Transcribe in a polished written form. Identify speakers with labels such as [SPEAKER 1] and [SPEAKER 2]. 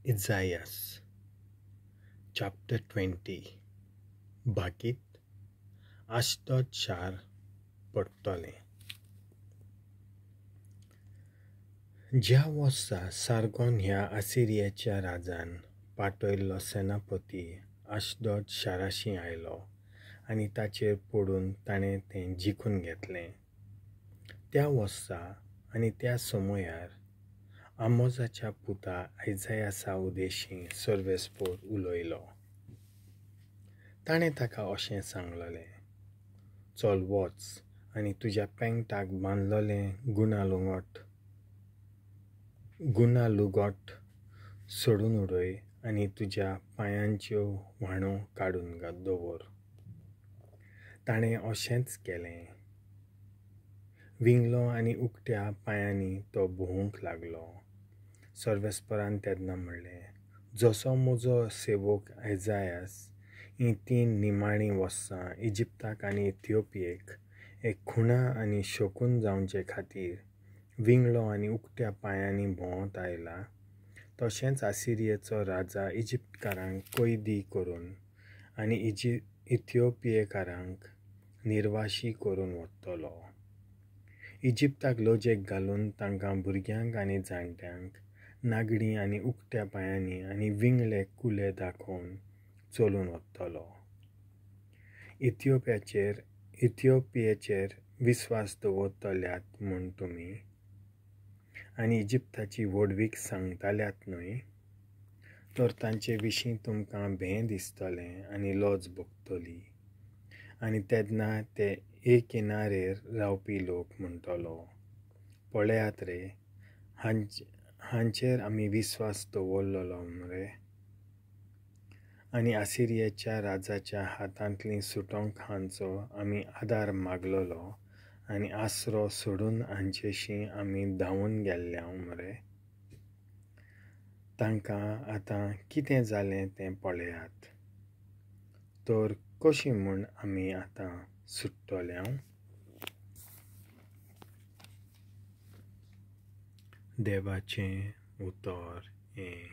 [SPEAKER 1] Isaiah chapter 20. बाकीत आश्दोद शार पडटलें. ज्या वर्सा सारगोन ह्या आसिरियाच्या राजान पाठयल्लो सेनापती आश्दोद शाराशी आयलो आनी ताचेर पडून ताणें तें जिखून घेतलें, त्या वर्सा आनी त्या समयार आमोजाच्या पुता आयजायासा उदेशी सर्वेस्पोर उलयलो. ताणें ताका अशें सांगलेलें, चल वच आनी तुज्या पेंगटाक बांदलेलें गुना लुगट सोडून उडय आनी तुज्या पांयांच्यो व्हाणो काडून दवर. ताणें अशेंच केलें. विंगलो आनी उकत्या पांयांनी तो भोंवूंक लागलो. सर्वेस्परान तेन्ना म्हणलें, जसो म्हजो सेवक आयजायास हीं 3 निमाणीं वर्सां इजिप्ताक आनी इथिओपियेक एक खुणा आनी शकून जावचे खातीर विंगलो आनी उकत्या पांयांनी भोंवत आयला, तशेंच आसिरियेचो राजा इजिप्तकारांक कैदी करून आनी इथिओपियेकारांक निर्वाशी करून वतलो. इजिप्ताक लजेक घालून तांकां भुरग्यांक आनी जाणट्यांक नागडी आनी उकत्या पांयांनी आनी विंगळे कुले दाखोवन चलून वतलो. इथिओपियेचेर विस्वास दवरतल्यात म्हूण तुमी आनी इजिप्ताची व्हडवीक सांगताल्यात न्हय, तर तांचे विशीं तुमकां भें दिसतलें आनी लज भोगतली. आनी तेन्ना ते एक किनारेर रावपी लोक म्हणटलो, पळयात रे, हांचेर आमी विस्वास दवरलेलो मरे, आनी आसिरियेच्या राजाच्या हातांतली सुटोंक हांचो आमी आदार मागलेलो आनी आसरो सोडून हांचेशी आमी धांवून गेल्ल्या मरे. तांकां आतां कितें जालें तें पळयात, तर कशी म्हूण आमी आतां सुट्टल्या. देवाचें उतर हें.